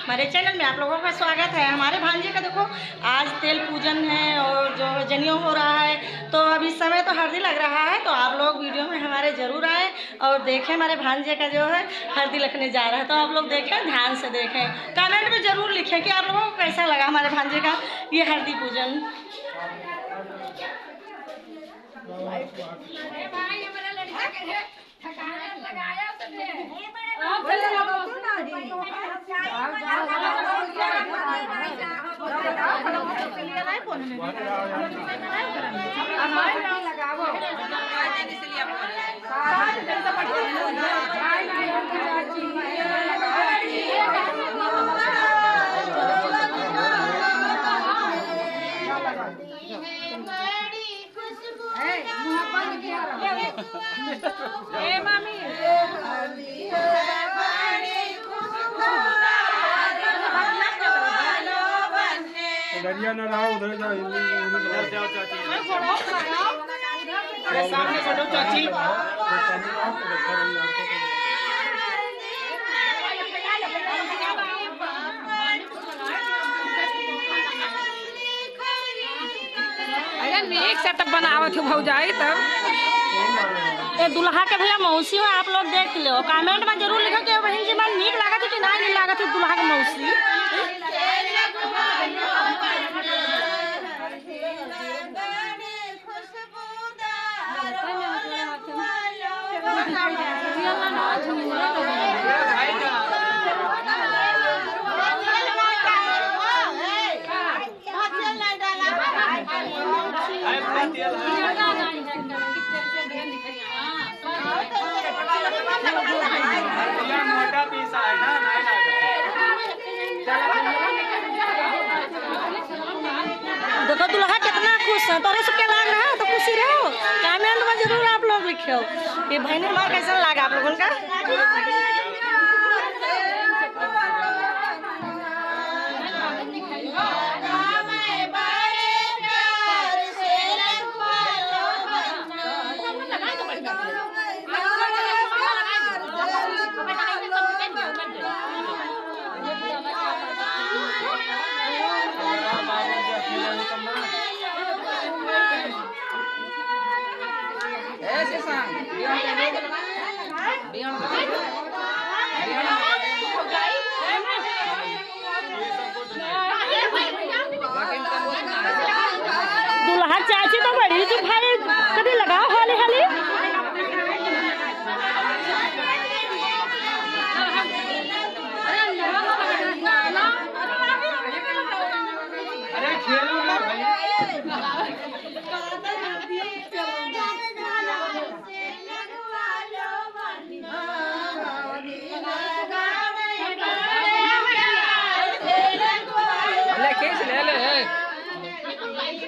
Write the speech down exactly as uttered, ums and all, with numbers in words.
हमारे चैनल में आप लोगों का स्वागत है। हमारे भांजे का देखो, आज तेल पूजन है और जो जनेऊ हो रहा है, तो अब इस समय तो हल्दी लग रहा है, तो आप लोग वीडियो में हमारे जरूर आए और देखें हमारे भांजे का जो है हल्दी लगने जा रहा है। तो आप लोग देखें, ध्यान से देखें, कमेंट में जरूर लिखें कि आप लोगों को कैसा लगा हमारे भांजे का ये हल्दी पूजन। इधरिया ना रहा, उधर जाओ, इधर जाओ, चाची। अरे, सामने से हटो, चाची। अरे, नीक से तब बनावत हो भौजाई तब। ए, दुल्हा के भैया मौसी हो, आप लोग देख लो, कमेंट में जरूर लिखो कि बहन जी, मन नीक लागत है कि नहीं, नहीं लागत है दुल्हा के मौसी। देखो दुल्हा कितना खुश है, तोरे सबके लाग रहा है तो खुशी रहो। कमेंट में जरूर आप लोग लिखो कि बहन हमारा कैसा लगा आप लोगन का।